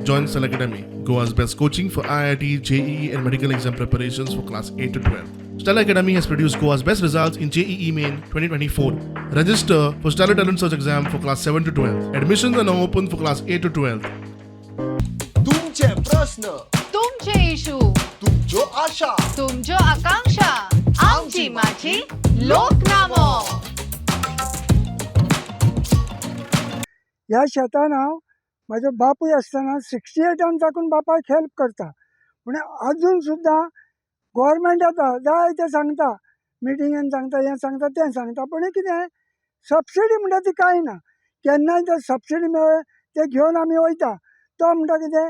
Join Stellar Academy, Goa's best coaching for IIT, JEE, and medical exam preparations for class 8 to 12. Stellar Academy has produced Goa's best results in JEE Main 2024. Register for Stellar Talent Search exam for class 7 to 12. Admissions are now open for class 8 to 12. तुमचे प्रश्न, तुमचे issue, तुमच्यो आशा, तुमच्यो आकांक्षा, आमची माझी लोकनामो. ह्या शेतान हांव म्हाजो बापूय आसतना 68 आन साकून बापायक हेल्प करता. पूण आजून सुद्दां गोवोरमेंट येता, जाय तें सांगता, मिटिंगेन सांगता, हें सांगता, तें सांगता, पूण कितें सबसिडी म्हणटा ती कांय ना. केन्नाय जर सबसिडी मेळ्ळे ते घेवन आमी वयता. तो म्हणटा कितें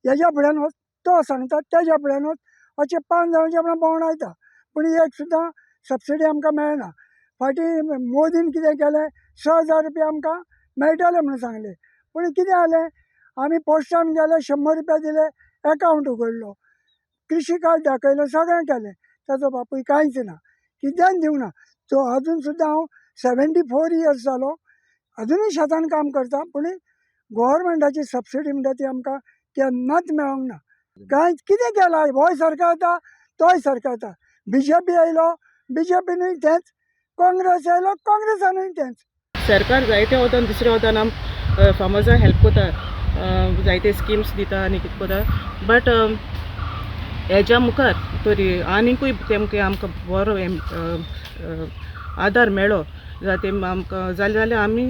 हेज्या फुड्यान वच, तो सांगता तेज्या फुड्यान वच, अशें पांच जाणांचे फुड्यान भोंवडायता, पूण एक सुद्दां सबसिडी आमकां मेळना. फाटीं मोदीन कितें केलें, 6000 रुपया आमकां मेळटले म्हणून सांगलें, पूण कितें जालें, आमी पोस्टान गेले, 100 रुपया दिले, एकावंट उगडलो, कृशी कार्ड दाखयलें, सगळें केलें, ताजो बापूय कांयच ना, कित्यान दिवंक ना. सो अजून सुद्दां हांव 74 इयर्स जालो, अजुनूय शेतान काम करता, पूण गोवोरमेंटाची सबसिडी म्हणटा ती आमकां केन्नाच मेळोंक ना. कांय कितें केलां, होय सरकार येता, तोय सरकार येता, बीजेपी आयलो, बीजेपीनूय तेंच, काँग्रेस आयलो, काँग्रेसानूय तेंच. सरकार जायते वतान दुसऱ्या वतान आम फार्मर्सांक हेल्प करता, जायते स्किम्स दिता आनी कितें करता, बट हेज्या मुखार तरी आनीकूय तेमकां आमकां बरो आदार मेळ्ळो जाल्यार ते आमकां जालें जाल्यार आमी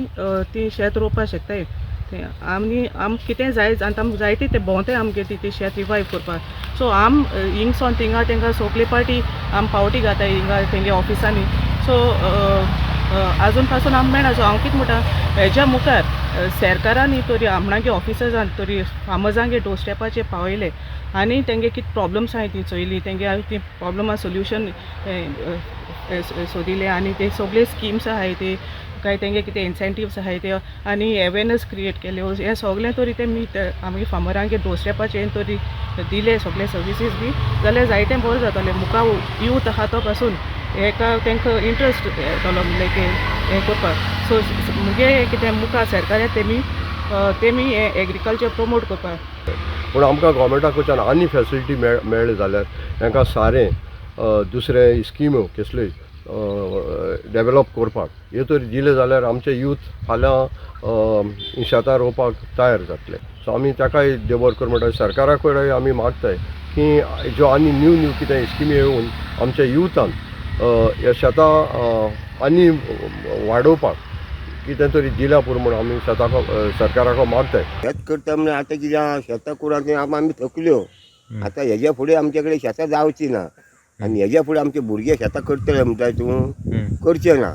ती शेत रोवपाक शकताय. तें आमी आम कितें जाय आनी आमकां जायते ते भोंवताय आमगे ती शेत रिवायव करपाक. सो आम हिंगसोन थिंगा तेंकां सोगले पार्टी आम पावटी घाताय हिंगा तेंगे ऑफिसांनी. सो आजून पासून आमकां मेळना. सो हांव कितें म्हणटा, हेज्या मुखार सरकारांनी तरी आपणागे ऑफिसर्सान तरी फार्मर्सांगे डोर स्टेपाचेर पावयले आनी तेंगे कितें प्रॉब्लम्स आहाय ती चोयली, तेंगे ती प्रॉब्लमा सोल्युशन सोदिलें आनी ते सगळे स्किम्स आहाय ते काय तेंगे कितें इन्सेंटिव्स आहाय ते आनी अवेरनस क्रिएट केल्यो, हें सगळें तरी तेमी आमगे फार्मरांगे डोर स्टेपाचेर तरी दिले सगळे सर्विसीस बी जाल्यार जायतें बरें जातलें. मुखार यूथ आहा तो पासून हेका तांकां इंट्रस्ट येतलो लायक हें करपाक. सो मुगे कितें मुखार सरकार तेमी हें एग्रीकल्चर प्रमोट करपाक. पूण आमकां गोवोरमेंटा कडच्यान आनी फेसिलिटी मेळ्ळी जाल्यार तांकां सारें, दुसरे स्किम्यो कसल्योय डेवलप करपाक ह्यो तर दिले जाल्यार आमचे यूथ फाल्यां शेतां रोवपाक तयार जातले. सो आमी ताकाय देव बरें करूं म्हणटा. सरकारा कडेन आमी मागताय की ज्यो आनी न्यू न्यू कितें स्किमी येवन आमच्या युथान ह्या शेतां आनी वाडोवपाक कितें तरी दिल्या पुरो म्हूण आमी शेताक सरकाराक मागताय. शेत करता म्हणल्यार आतां कितें आहा, शेतां करून आतां आमी थकल्यो. आतां हेज्या फुडें आमचे कडेन शेतां जावचीं ना आनी हेज्या फुडें आमचे भुरगे शेतां करतले म्हणटा तूं, करचे ना.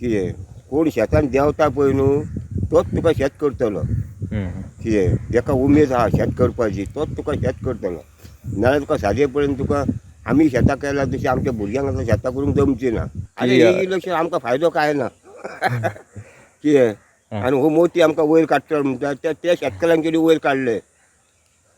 कितें कोण शेतान देंवता पळय न्हू, तोच तुका शेत करतलो. कितें जेका उमेद आहा शेत करपाची तोच तुका शेत करतलो, नाजाल्यार तुका सादे पर्यंत तुका आमी शेतां केला तशें आमच्या भुरग्यांक आतां शेतां करूंक जमची ना. आनी हे इलेक्शन आमकां फायदो कांय ना. कितें आनी हो मोती आमकां वयर काडटलो म्हणटा, ते ते शेतकऱ्यांक वयर काडले.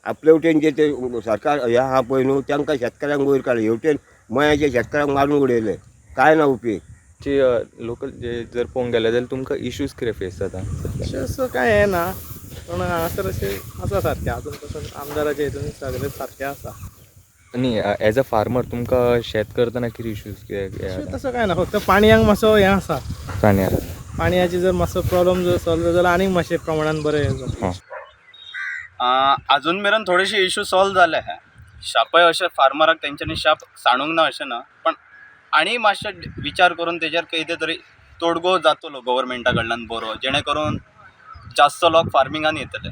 आपले वटेन जे ते सरकार हे आहा पळय न्हू, तांकां शेतकऱ्यांक वयर काडले, हेवटेन मयाचे शेतकऱ्यांक मारून उडयले, कांय ना उपयोग. चे लोकल जे जर पळोवंक गेले जाल्यार तुमकां इश्यूज कितें फेस जाता सद्या? अशें कांय हें ना, पूण हांगासर अशें आसा सारकें आजून पसून आमदाराचे हितून सगळें सारकें आसा. न्ही, एज अ फार्मर तुमकां शेत करतना कितें इश्यूज कितें? अशें तसो कांय ना, फक्त पाणयाक मातसो हें आसा. पाणी. पाणयाची जर मातसो प्रॉब्लम जर सॉल्व जालो जाल्यार आनीक मातशें प्रमाणान बरें हें जातलें. अजून मेरेन थोडेशे इशू सॉल्व जाले आहा. शापय अशें फार्मराक तेंच्यांनी शाप सांडूंक ना अशें ना, पण आनी मातशें विचार करून तेजेर कितें तरी तोडगो जातलो गव्हर्मेंटा कडल्यान बरो, जेणे करून जास्त लोक फार्मिंगान येतले,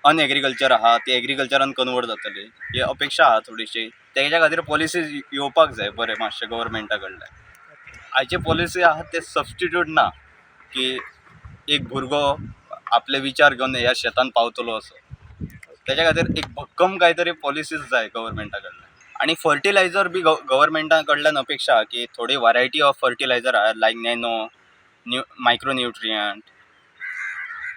अन एग्रीकल्चर आहा ती एग्रीकल्चरान कन्वर्ट जातली ही अपेक्षा आहा थोडीशी. तेज्या खातीर पॉलिसीज येवपाक जाय बरें मातशें गव्हर्मेंटा कडल्यान. आयचे पॉलिसी आहा ते सबस्टिट्यूट ना की एक भुरगो आपले विचार घेवन ह्या शेतान पावतलो असो. तेज्या खातीर एक भक्कम काय तरी पॉलिसीज जाय गव्हर्मेंटा कडल्यान. आनी फर्टिलायजर बी गव्हर्मेंटा कडल्यान अपेक्षा आहा की थोडी वरायटी ऑफ फर्टिलायजर आहा, लायक nano new micro nutrient,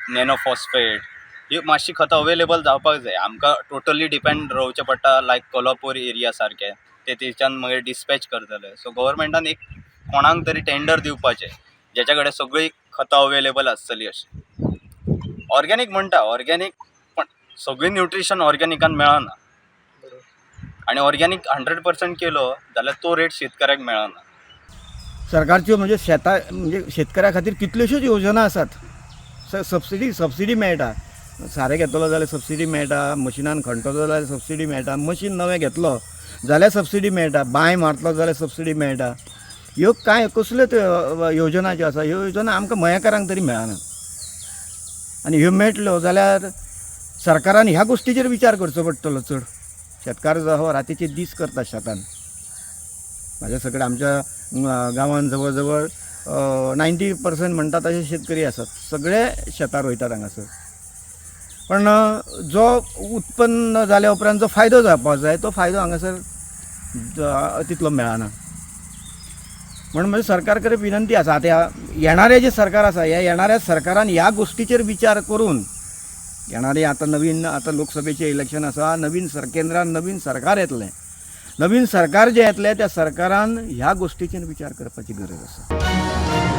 nano phosphate, ही मातशी खतां अवेलेबल जावपाक जाय. आमकां टोटली डिपेंड रावचें पडटा लायक कोल्हापूर एरिया सारकें, ते थंयच्यान मागीर डिस्पॅच करतले. सो गव्हर्मेंटान एक कोणाक तरी टेंडर दिवपाचें जेच्या कडेन सगळीं खतां अवेलेबल आसतलीं अशीं. ऑर्गेनीक म्हणटा ऑर्गेनीक, पण सगळीं न्युट्रिशन ऑर्गेनिकान मेळना आनी ऑर्गेनीक 100% केलो जाल्यार तो रेट शेतकऱ्याक मेळना. सरकारच्यो म्हणजे शेतां म्हणजे शेतकऱ्या खातीर कितल्योश्योच योजना आसात. सबसिडी सबसिडी मेळटा, सारें घेतलो जाल्यार सबसिडी मेळटा, मशिनान खणटलो जाल्यार सबसिडी मेळटा, मशीन नवें घेतलो जाल्यार सबसिडी मेळटा, बांय मारतलो जाल्यार सबसिडी मेळटा. ह्यो कांय कसल्योच योजना ज्यो आसा ह्यो योजना आमकां मयेकारांक तरी मेळना. आनी ह्यो मेळटल्यो जाल्यार सरकारान ह्या गोश्टीचेर विचार करचो पडटलो चड. शेतकार जो आहा रातीचे दीस करता शेतान. म्हाज्या सगळ्या आमच्या गांवांत जवळ जवळ 90% म्हणटा तशे शेतकरी आसात, सगळे शेतां रोयतात हांगासर. पण जो उत्पन्न जाल्या उपरांत जो फायदो जावपाक जाय तो फायदो हांगासर तितलो मेळना. म्हण म्हजी सरकार कडेन विनंती आसा, आतां येणारें जें सरकार आसा ह्या येणाऱ्या सरकारान ह्या गोश्टीचेर विचार करून येणारे आतां नवीन आतां लोकसभेचें इलेक्शन आसा, नवीन केंद्रान नवीन सरकार येतलें, नवीन सरकार जें येतलें त्या सरकारान ह्या गोश्टीचेर विचार करपाची गरज आसा.